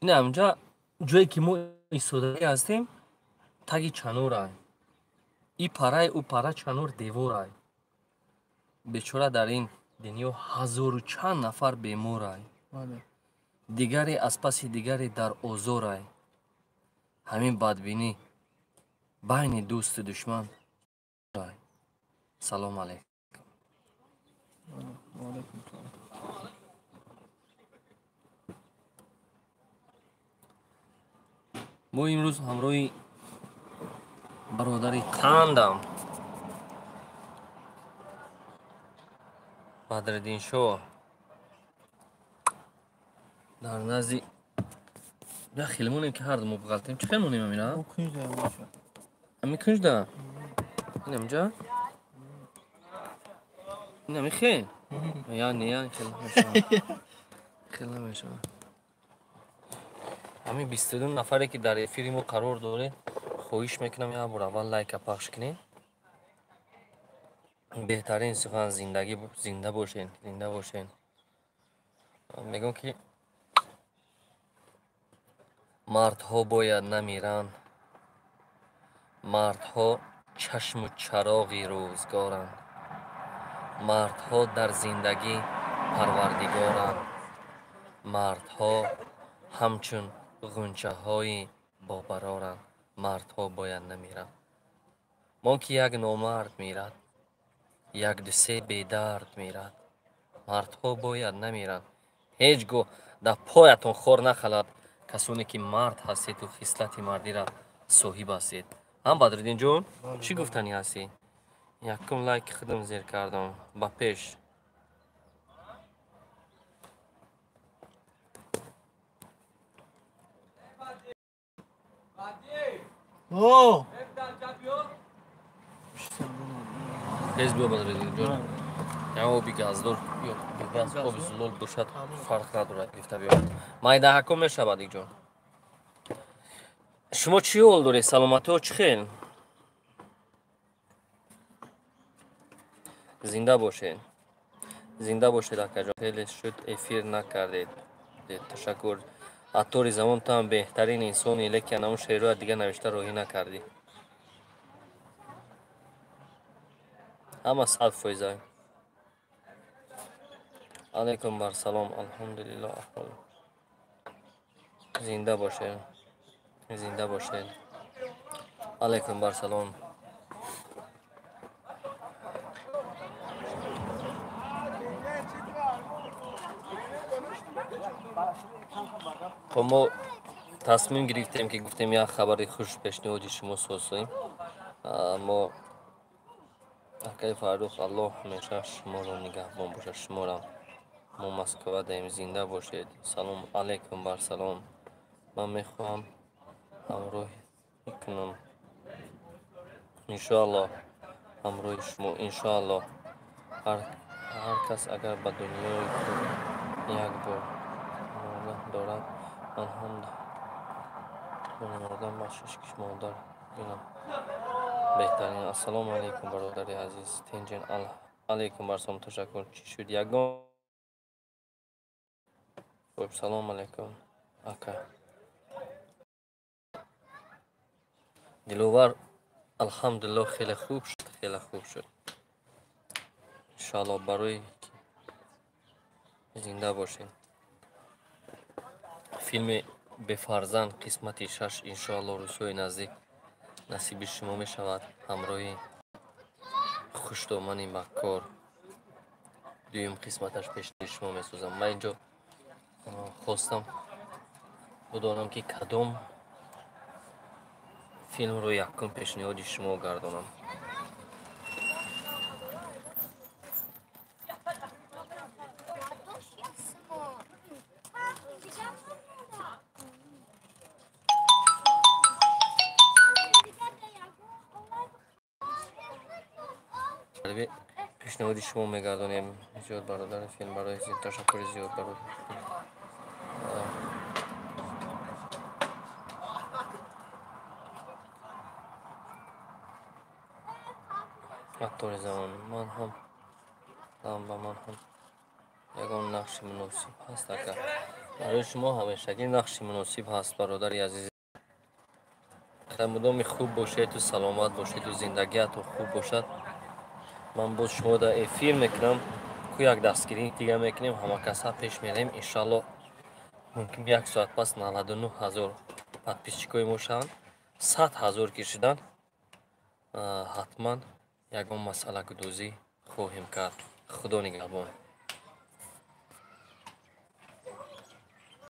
Ина ҳаминҷа ҷое ки мо истодагӣ ҳастем, таги чанорай. И параи ӯ пара чанор деворай. Бечора дар ин дунё ҳазору чанд нафар беморай. Дигаре аз паси дигаре дар озорай. Ҳамин бадбинӣ байни дӯсту душман. Салом алейкум. Мо имрӯз ҳамроҳи бародари қандам Бадриддиншоҳ дар назди я хеле монем ки ҳарду мо буғалтем. Чӣ хел монем амина? Ами кунҷда? Ин аминҷа? Ин ами хел? Я не, я хел намешавад. Хел намешавад. Ҳамин 22 нафаре ки дар эфири мо қарор доред, хоҳиш мекунам як бор аввал лайка пахш кунед. Беҳтарин сухан зиндагӣ, зинда бошед, зинда бошед. Мегӯям ки мардҳо бояд намиранд. Мардҳо чашму чароғи рӯзгоранд. Мардҳо дар зиндагӣ парвардигоранд. Мардҳо ҳамчун ғунчаҳои бобароранд. Мардҳо бояд намиранд. Мо ки як номард мирад, як дусе бедард мирад. Мардҳо бояд намиранд. Ҳеҷ гоҳ дар поятон хор нахалад касоне ки мард ҳастеду хислати мардиро соҳиб ҳастед. Ҳам Бадриддин ҷон, чӣ гуфтанӣ ҳастӣ? Якум лайки худам зер кардам. Ба пеш. Тез биё Бадриддин ҷон. Я оби газдор ё газ оби зулол бошад, фарқ надорад, гирифта биё. Майдаҳако мешавад ҷон. Шумо чӣ ҳол доред? Саломатиҳо чӣ хел? Зинда бошед. Зинда бошед акаҷон. Хеле шуд эфир накардед. Ташаккур. Аттори замон ту ҳам беҳтарин инсони, лекин ҳамун шеърҳоя дига навишта роҳӣ накардӣ. Ҳама 100%. Алейкум бар салом. Алҳамдулиллоҳ. Аҳвол. Зинда бошед. Зинда бошед. Алейкум бар салом. Хоб мо тасмим гирифтем ки гуфтем як хабари хуш пешниҳоди шумо созем. Мо акаи Фаррух, Аллоҳ ҳамеша шуморо нигаҳбон бошад. Шуморо мо Москва даем. Зинда бошед. Салом алейкум бар салом. Ман мехоҳам ҳамроҳӣ кунам. Иншоаллоҳ ҳамроҳи шумо, иншоаллоҳ. Ҳар кас агар ба дунёи худ як бор мурда дорад, ман ҳам мурдам, бахшиш ки модар бинам беҳтарин. Ассалому алайкум бародари азиз. Тинҷин алайкум бар салом. Ташаккур. Чӣ шуд ягон? Хуб, салом алайкум ака. Диловар, алҳамдулиллоҳ, хеле хуб шуд, хеле хуб шуд. Иншоаллоҳ барои зинда бошед. Филми Бефарзанд қисмати 6 иншоаллоҳ рӯзҳои наздик насиби шумо мешавад. Ҳамроҳи хушдомани маккор дуюм қисматаш пешниҳоди шумо месозам. Ман инҷо хостам бидонам ки кадом филмро якум пешниҳоди шумо гардонам. Пешниҳоди шумо мегардонем. Зиёд бародари филм барои ташаккури зиёд бародар. Аттори замон, ман ҳам ба ман ҳам ягон нақши муносиб ҳаст ака. Барои шумо ҳамешагӣ нақши муносиб ҳаст, бародари азиз. Мудоми хуб бошеду саломат бошеду зиндагиатон хуб бошад. Ман боз шумо дар эфир мекунам, ку як дастгирӣ дига мекунем, ҳамакаса пеш мерем, иншалло. Мумкин як соат пас 99 000 подписчикои мо шаванд. 100 000 ки шуданд, ҳатман ягон масъалагудозӣ хоҳем кард. Худо нигаҳбон.